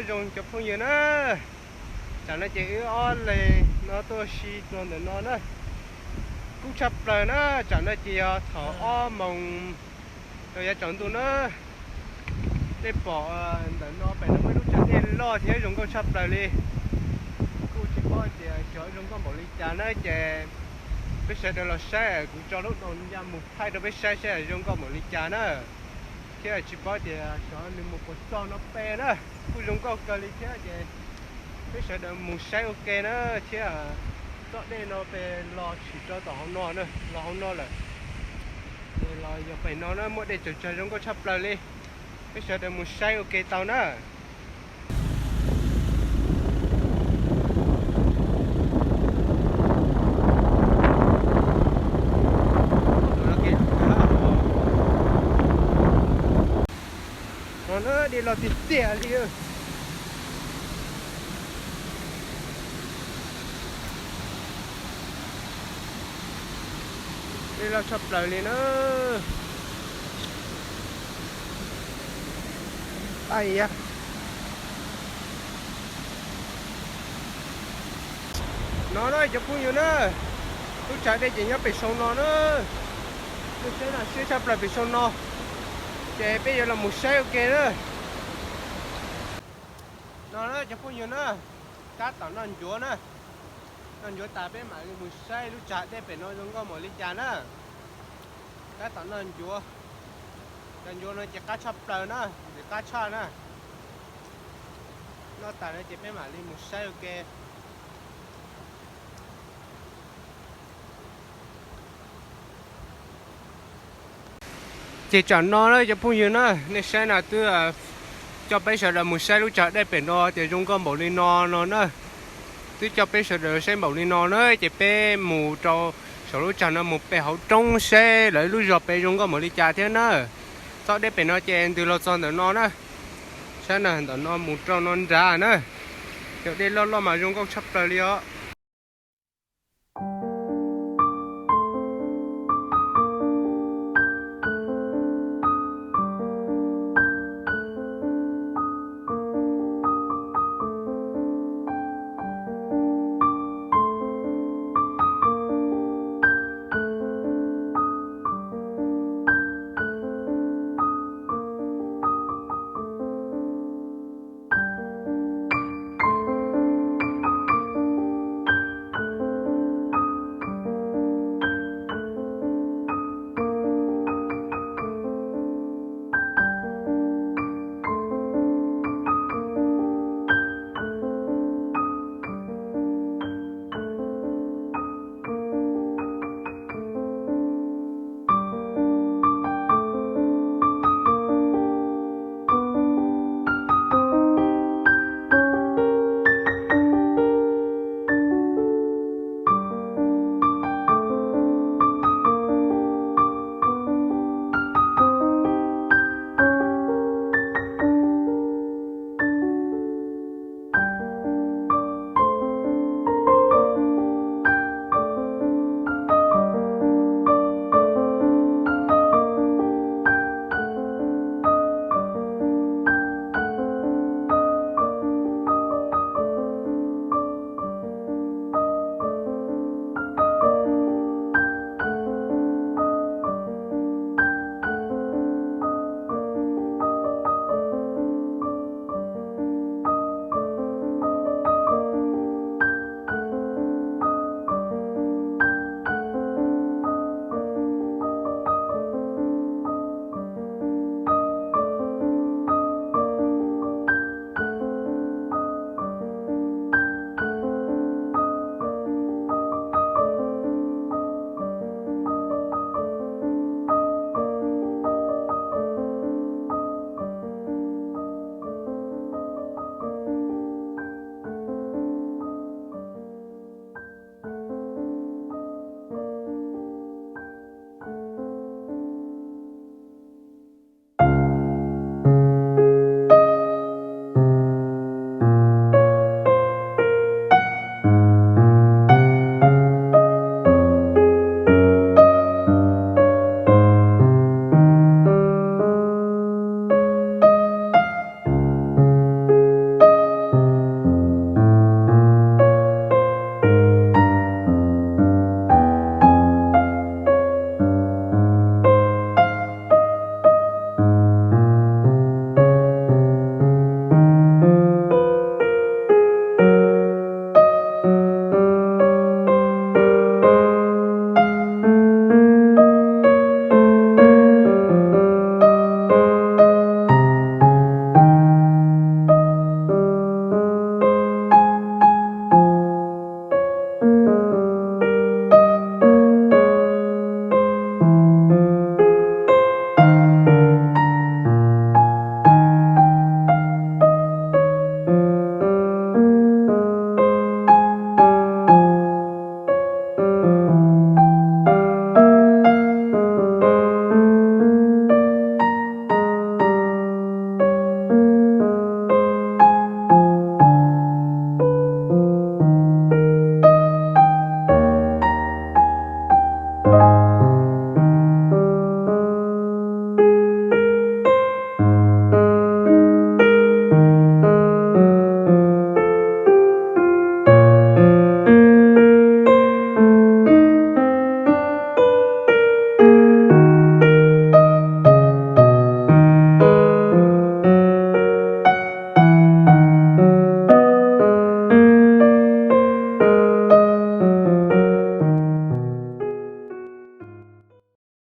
Zoo cov phooj ywg na, tsam no ces wb ob leeg no tuaj si rau ntawm no na, kub tshaj plaws na. Tsam no ces yog thaum ob moos rau yav tsaus ntuj na. Nej pom ntawm no pem no muaj ib lub tsag dej loj thiab zoo nkauj tshaj plaws li. Kuj tsis paub tias xyov zoo nkauj npaum li cas na, ces peb sawv daws los saib, kuv tso lub doos ya mus thaij rau peb saib saib zoo nkauj npaum li cas na. Thiab tsis paub tias xyov nws mus puas txog no pem na. Kuj zoo nkauj kawg li thiab ces peb sawv daws mus saib ua ke na. Thiab txoj dej no pem los tshwm rau tom hauv no na, los hauv no lawm. Ces los yog pem no na muaj dej tsaws tsag zoo nkauj tshaj plaws li. Peb sawv daws mus saib ua ke tau na. No na dej loj tiag tiag li. Dej loj tshaj plaws li na. Ai ya. No na cov phooj ywg na, lub tsag dej ces nyob pem saum no na. Lub tsheb no siab tshaj plaws pem saum no, ces peb yuav los mus saib ua ke na. No na cov phooj ywg na, tab tom noj ncuav na. Noj ncuav tas peb mam li mus saib lub tsag dej pem no zoo nkauj npaum li cas na. Tab tom noj ncuav, cov ncuav no ces qab tshaj plaws na, ntxim qab tshaj na. Noj tas no ces peb mam li mus saib ua ke. Ces tsam no na cov phooj ywg na, nej saib na twb coj peb sawv daws mus saib lub tsag dej pem no tias zoo nkauj npaum li no no na. Twb coj peb sawv daws saib npaum li no na, ces peb mus rau saum lub tsag no mus pe hauv roob seb lawv lub zos pem zoo nkauj npaum li cas thiab na. Txoj dej pem no ces ntws los txog ntawm no na. Saib na, ntawm no mus rau no nrad na. Cov dej loj loj mas zoo nkauj tshaj plaws li os.